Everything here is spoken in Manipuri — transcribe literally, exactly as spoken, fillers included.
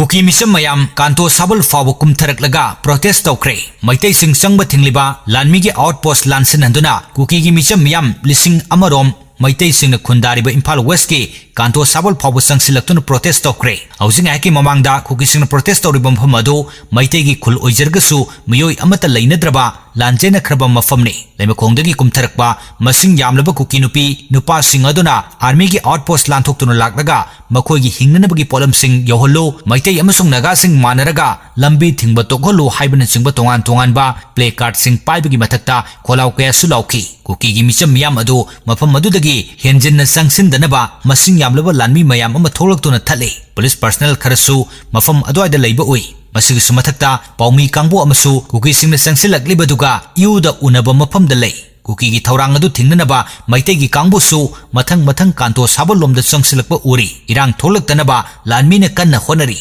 ꯀꯨꯀꯤ ꯃꯤꯆꯝ ꯃꯌꯥꯝ ꯀꯥꯟꯇꯣ ꯁꯥꯕꯜ ꯐꯥꯎꯕ ꯀꯨꯝꯊꯔꯛꯂꯒ protest ꯇꯧꯈ꯭ꯔꯦ꯫ ꯃꯩꯇꯩꯁꯤꯡ ꯆꯪꯕ ꯊꯤꯡꯂꯤꯕ ꯂꯥꯟꯃꯤꯒꯤ outpost ꯂꯥꯟꯁꯤꯟꯍꯟꯗꯨꯅ ꯀꯨꯀꯤꯒꯤ ꯃꯤꯆꯝ ꯃꯤꯌꯥꯝ ꯂꯤꯁꯤꯡ ꯑꯃꯔꯣꯝ ꯃꯩꯇꯩꯁꯤꯡꯅ ꯈꯨꯟꯗꯥꯔꯤꯕ ꯏꯝꯐꯥꯜ West ꯀꯤ ꯀꯥꯟꯇꯣ ꯁꯥꯕꯜ ꯐꯥꯎꯕ ꯆꯪꯁꯤꯜꯂꯛꯇꯨꯅ protest ꯇꯧꯈ꯭ꯔꯦ꯫ ꯍꯧꯖꯤꯛ ꯉꯥꯏꯍꯥꯛꯀꯤ ꯃꯃꯥꯡꯗ ꯀꯨꯀꯤꯁꯤꯡꯅ protest ꯇꯧꯔꯤꯕ ꯃꯐꯝ ꯑꯗꯨ ꯃꯩꯇꯩꯒꯤ ꯈꯨꯜ ꯑꯣꯏꯖꯔꯒꯁꯨ ꯃꯤꯑꯣꯏ ꯑꯃꯠꯇ ꯂꯩꯅꯗ꯭ꯔꯕ ꯂꯥꯟꯖꯦꯟꯅꯈ꯭ꯔꯕ ꯃꯐꯝꯅꯤ꯫ ꯂꯩꯃꯈꯣꯡꯗꯒꯤ ꯀꯨꯝꯊꯔꯛꯄ ꯃꯁꯤꯡ ꯌꯥꯝꯂꯕ ꯀꯨꯀꯤ ꯅꯨꯄꯤ ꯅꯨꯄꯥꯁꯤꯡ ꯑꯗꯨꯅ army ꯒꯤ outpost ꯂꯥꯟꯊꯣꯛꯇꯨꯅ ꯂꯥꯛꯂꯒ ꯃꯈꯣꯏꯒꯤ ꯍꯤꯡꯅꯅꯕꯒꯤ ꯄꯣꯠꯂꯝꯁꯤꯡ ꯌꯧꯍꯜꯂꯨ, ꯃꯩꯇꯩ ꯑꯃꯁꯨꯡ ꯅꯥꯒꯥꯁꯤꯡ ꯃꯥꯟꯅꯔꯒ ꯂꯝꯕꯤ ꯊꯤꯡꯕ ꯇꯣꯛꯍꯜꯂꯨ ꯍꯥꯏꯕꯅꯆꯤꯡꯕ ꯇꯣꯉꯥꯟ ꯇꯣꯉꯥꯟꯕ placard ꯁꯤꯡ ꯄꯥꯏꯕꯒꯤ ꯃꯊꯛꯇ ꯈꯣꯜꯂꯥꯎ ꯀꯌꯥꯁꯨ ꯂꯥꯎꯈꯤ꯫ ꯀꯨꯀꯤꯒꯤ ꯃꯤꯆꯝ ꯃꯤꯌꯥꯝ ꯑꯗꯨ ꯃꯐꯝ ꯑꯗꯨꯗꯒꯤ ꯍꯦꯟꯖꯤꯟꯅ ꯆꯪꯁꯤꯟꯗꯅꯕ ꯃꯁꯤꯡ ꯌꯥꯝꯂꯕ ꯂꯥꯟꯃꯤ ꯃꯌꯥꯝ ꯑꯃ ꯊꯣꯛꯂꯛꯇꯨꯅ ꯊꯠꯂꯤ꯫ Police personnel ꯈꯔꯁꯨ ꯃꯐꯝ ꯑꯗꯨꯋꯥꯏꯗ ꯂꯩꯕ ꯎꯏ꯫ ꯃꯁꯤꯒꯤꯁꯨ ꯃꯊꯛꯇ ꯄꯥꯎꯃꯤ ꯀꯥꯡꯕꯨ ꯑꯃꯁꯨ ꯀꯨꯀꯤꯁꯤꯡꯅ ꯆꯪꯁꯤꯜꯂꯛꯂꯤꯕꯗꯨꯒ ꯏꯎꯗ ꯎꯅꯕ ꯃꯐꯝꯗ ꯂꯩ꯫ ꯀꯨꯀꯤꯒꯤ ꯊꯧꯔꯥꯡ ꯑꯗꯨ ꯊꯤꯡꯅꯅꯕ ꯃꯩꯇꯩꯒꯤ ꯀꯥꯡꯕꯨꯁꯨ ꯃꯊꯪ ꯃꯊꯪ ꯀꯥꯟꯇꯣ ꯁꯥꯕꯜ ꯂꯣꯝꯗ ꯆꯪꯁꯤꯜꯂꯛꯄ ꯎꯔꯤ꯫ ꯏꯔꯥꯡ ꯊꯣꯛꯂꯛꯇꯅꯕ ꯂꯥꯟꯃꯤꯅ ꯀꯟꯅ ꯍꯣꯠꯅꯔꯤ꯫